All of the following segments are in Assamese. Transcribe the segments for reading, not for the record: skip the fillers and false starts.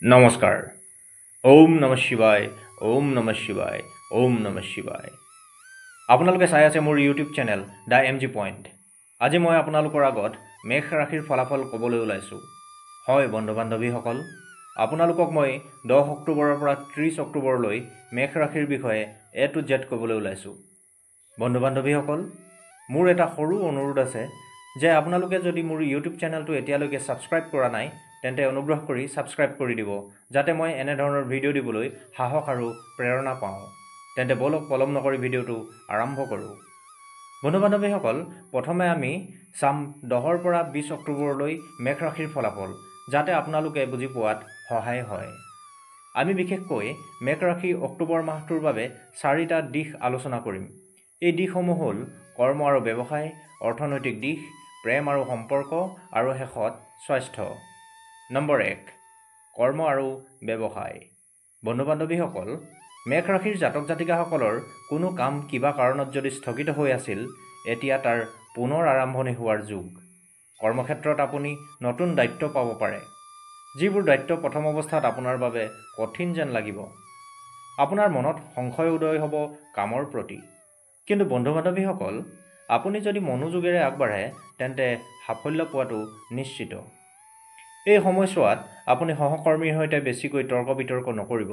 নমস্কাৰ। ওম নমঃ শিৱায়, ওম নমঃ শিৱায়, ওম নমঃ শিৱায়। আপোনালোকে চাই আছে মোৰ YouTube channel the M G point. আজি মই আপোনালোকৰ আগত মেষ ৰাশিৰ ফলাফল ক'বলৈ ওলাইছোঁ। হয় বন্ধু বান্ধৱীসকল, আপোনালোকক মই 10 অক্টোবৰৰ পৰা 30 অক্টোবৰলৈ মেষ ৰাশিৰ বিষয়ে এ টু জেড ক'বলৈ ওলাইছোঁ। বন্ধু বান্ধৱীসকল, মোৰ এটা সৰু অনুৰোধ আছে যে আপোনালোকে যদি মোৰ ইউটিউব চেনেলটো এতিয়ালৈকে ছাবস্ক্ৰাইব কৰা নাই, তেন্তে অনুগ্ৰহ কৰি ছাবস্ক্ৰাইব কৰি দিব, যাতে মই এনেধৰণৰ ভিডিঅ' দিবলৈ সাহস আৰু প্ৰেৰণা পাওঁ। তেন্তে ব'লক, পলম নকৰি ভিডিঅ'টো আৰম্ভ কৰোঁ। বন্ধু বান্ধৱীসকল, প্ৰথমে আমি চাম 10ৰ পৰা 20 অক্টোবৰলৈ মেষ ৰাশিৰ ফলাফল, যাতে আপোনালোকে বুজি পোৱাত সহায় হয়। আমি বিশেষকৈ মেষ ৰাশি অক্টোবৰ মাহটোৰ বাবে 4টা দিশ আলোচনা কৰিম। এই দিশসমূহ হ'ল কৰ্ম আৰু ব্যৱসায়, অৰ্থনৈতিক দিশ, প্ৰেম আৰু সম্পৰ্ক, আৰু শেষত স্বাস্থ্য। নম্বৰ 1, কৰ্ম আৰু ব্যৱসায়। বন্ধু বান্ধৱীসকল, মেষ ৰাশিৰ জাতক জাতিকাসকলৰ কোনো কাম কিবা কাৰণত যদি স্থগিত হৈ আছিল, এতিয়া তাৰ পুনৰ আৰম্ভণি হোৱাৰ যুগ। কৰ্মক্ষেত্ৰত আপুনি নতুন দায়িত্ব পাব পাৰে, যিবোৰ দায়িত্ব প্ৰথম অৱস্থাত আপোনাৰ বাবে কঠিন যেন লাগিব। আপোনাৰ মনত সংশয় উদয় হ'ব কামৰ প্ৰতি। কিন্তু বন্ধু বান্ধৱীসকল, আপুনি যদি মনোযোগেৰে আগবাঢ়ে, তেন্তে সাফল্য পোৱাটো নিশ্চিত। এই সময়ছোৱাত আপুনি সহকৰ্মীৰ সৈতে বেছিকৈ তৰ্ক বিতৰ্ক নকৰিব।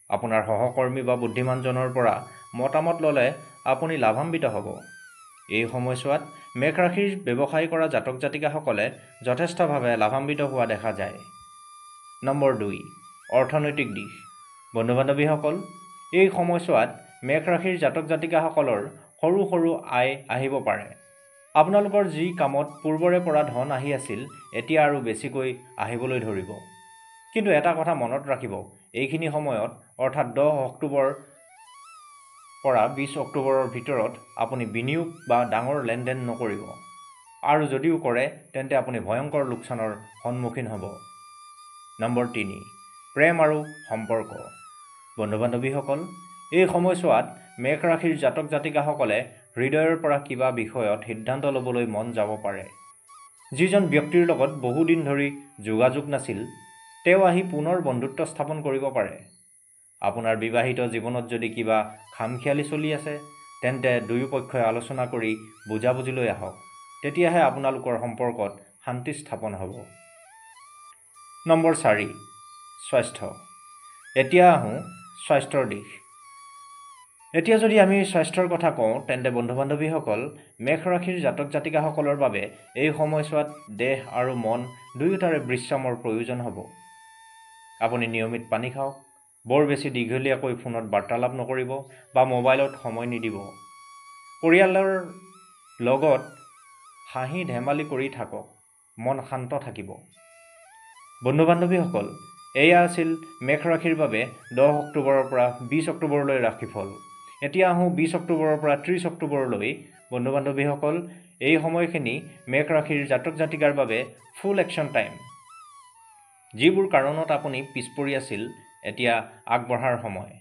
আপোনাৰ সহকৰ্মী বা বুদ্ধিমানজনৰ পৰা মতামত ল'লে আপুনি লাভান্বিত হ'ব। এই সময়ছোৱাত মেষ ৰাশিৰ ব্যৱসায় কৰা জাতক জাতিকাসকলে যথেষ্টভাৱে লাভান্বিত হোৱা দেখা যায়। নম্বৰ 2, অৰ্থনৈতিক দিশ। বন্ধু বান্ধৱীসকল, এই সময়ছোৱাত মেষ ৰাশিৰ জাতক জাতিকাসকলৰ সৰু সৰু আয় আহিব পাৰে। আপোনালোকৰ যি কামত পূৰ্বৰে পৰা ধন আহি আছিল, এতিয়া আৰু বেছিকৈ আহিবলৈ ধৰিব। কিন্তু এটা কথা মনত ৰাখিব, এইখিনি সময়ত অৰ্থাৎ 10 অক্টোবৰ পৰা 20 অক্টোবৰৰ ভিতৰত আপুনি বিনিয়োগ বা ডাঙৰ লেনদেন নকৰিব, আৰু যদিও কৰে তেন্তে আপুনি ভয়ংকৰ লোকচানৰ সন্মুখীন হ'ব। নম্বৰ 3, প্ৰেম আৰু সম্পৰ্ক। বন্ধু বান্ধৱীসকল, এই সময়ছোৱাত মেষ ৰাশিৰ জাতক জাতিকাসকলে হৃদয়ৰ পৰা কিবা বিষয়ত সিদ্ধান্ত ল'বলৈ মন যাব পাৰে। যিজন ব্যক্তিৰ লগত বহুদিন ধৰি যোগাযোগ নাছিল, তেওঁ আহি পুনৰ বন্ধুত্ব স্থাপন কৰিব পাৰে। আপোনাৰ বিবাহিত জীৱনত যদি কিবা খামখেয়ালি চলি আছে, তেন্তে দুয়োপক্ষই আলোচনা কৰি বুজাবুজিলৈ আহক, তেতিয়াহে আপোনালোকৰ সম্পৰ্কত শান্তি স্থাপন হ'ব। নম্বৰ 4, স্বাস্থ্য। এতিয়া আহোঁ স্বাস্থ্যৰ দিশ। এতিয়া যদি আমি স্বাস্থ্যৰ কথা কওঁ, তেন্তে বন্ধু বান্ধৱীসকল, মেষ ৰাশিৰ জাতক জাতিকাসকলৰ বাবে এই সময়ছোৱাত দেহ আৰু মন দুয়োটাৰে বিশ্ৰামৰ প্ৰয়োজন হ'ব। আপুনি নিয়মিত পানী খাওক, বৰ বেছি দীঘলীয়াকৈ ফোনত বাৰ্তালাপ নকৰিব বা মোবাইলত সময় নিদিব। পৰিয়ালৰ লগত হাঁহি ধেমালি কৰি থাকক, মন শান্ত থাকিব। বন্ধু বান্ধৱীসকল, এয়া আছিল মেষ ৰাশিৰ বাবে 10 অক্টোবৰৰ পৰা 20 অক্টোবৰলৈ ৰাশিফল। এতিয়া আহোঁ 20 অক্টোবৰৰ পৰা 30 অক্টোবৰলৈ। বন্ধু বান্ধৱীসকল, এই সময়খিনি মেষ ৰাশিৰ জাতক জাতিকাৰ বাবে ফুল একশ্যন টাইম। যিবোৰ কাৰণত আপুনি পিছ পৰি আছিল, এতিয়া আগবঢ়াৰ সময়।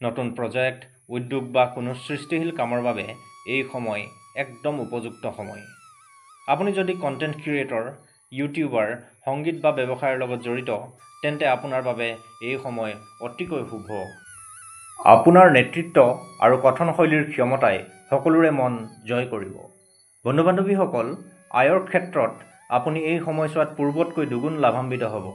নতুন প্ৰজেক্ট, উদ্যোগ বা কোনো সৃষ্টিশীল কামৰ বাবে এই সময় একদম উপযুক্ত সময়। আপুনি যদি কণ্টেণ্ট ক্ৰিয়েটৰ, ইউটিউবাৰ, সংগীত বা ব্যৱসায়ৰ লগত জড়িত, তেন্তে আপোনাৰ বাবে এই সময় অতিকৈ শুভ। আপোনাৰ নেতৃত্ব আৰু কথনশৈলীৰ ক্ষমতাই সকলোৰে মন জয় কৰিব। বন্ধু বান্ধৱীসকল, আয়ৰ ক্ষেত্ৰত আপুনি এই সময়ছোৱাত পূৰ্বতকৈ দুগুণ লাভান্বিত হ'ব।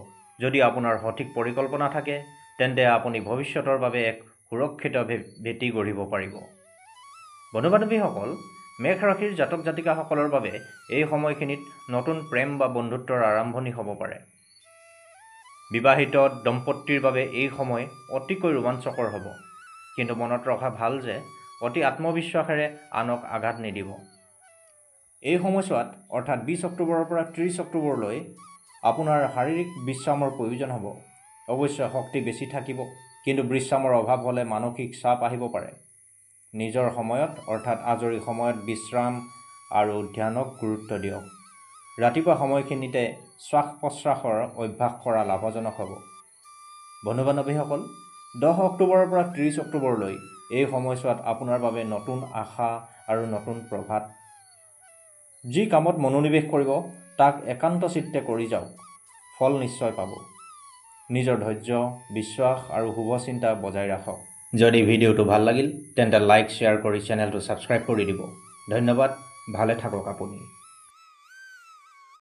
যদি আপোনাৰ সঠিক পৰিকল্পনা থাকে, তেন্তে আপুনি ভৱিষ্যতৰ বাবে এক সুৰক্ষিত ভেটি গঢ়িব পাৰিব। বন্ধু বান্ধৱীসকল, মেষ ৰাশিৰ জাতক জাতিকাসকলৰ বাবে এই সময়খিনিত নতুন প্ৰেম বা বন্ধুত্বৰ আৰম্ভণি হ'ব পাৰে। বিবাহিত দম্পতীৰ বাবে এই সময় অতিকৈ ৰোমাঞ্চকৰ হ'ব। কিন্তু মনত ৰখা ভাল যে অতি আত্মবিশ্বাসেৰে আনক আঘাত নিদিব। এই সময়ছোৱাত অৰ্থাৎ 20 অক্টোবৰৰ পৰা 30 অক্টোবৰলৈ আপোনাৰ শাৰীৰিক বিশ্ৰামৰ প্ৰয়োজন হ'ব। অৱশ্যে শক্তি বেছি থাকিব, কিন্তু বিশ্ৰামৰ অভাৱ হ'লে মানসিক চাপ আহিব পাৰে। নিজৰ সময়ত অৰ্থাৎ আজৰি সময়ত বিশ্ৰাম আৰু ধ্যানক গুৰুত্ব দিয়ক। ৰাতিপুৱা সময়খিনিতে শ্বাস প্ৰশ্বাসৰ অভ্যাস কৰা লাভজনক হ'ব। বন্ধু বান্ধৱীসকল, 10 অক্টোবৰৰ পৰা 30 অক্টোবৰলৈ এই সময়ছোৱাত আপোনাৰ বাবে নতুন আশা আৰু নতুন প্ৰভাত। যি কামত মনোনিৱেশ কৰিব তাক একান্ত চিত্তে কৰি যাওক, ফল নিশ্চয় পাব। নিজৰ ধৈৰ্য, বিশ্বাস আৰু শুভ চিন্তা বজাই ৰাখক। যদি ভিডিঅ'টো ভাল লাগিল, তেন্তে লাইক, শ্বেয়াৰ কৰি চেনেলটো ছাবস্ক্ৰাইব কৰি দিব। ধন্যবাদ, ভালে থাকক আপুনি।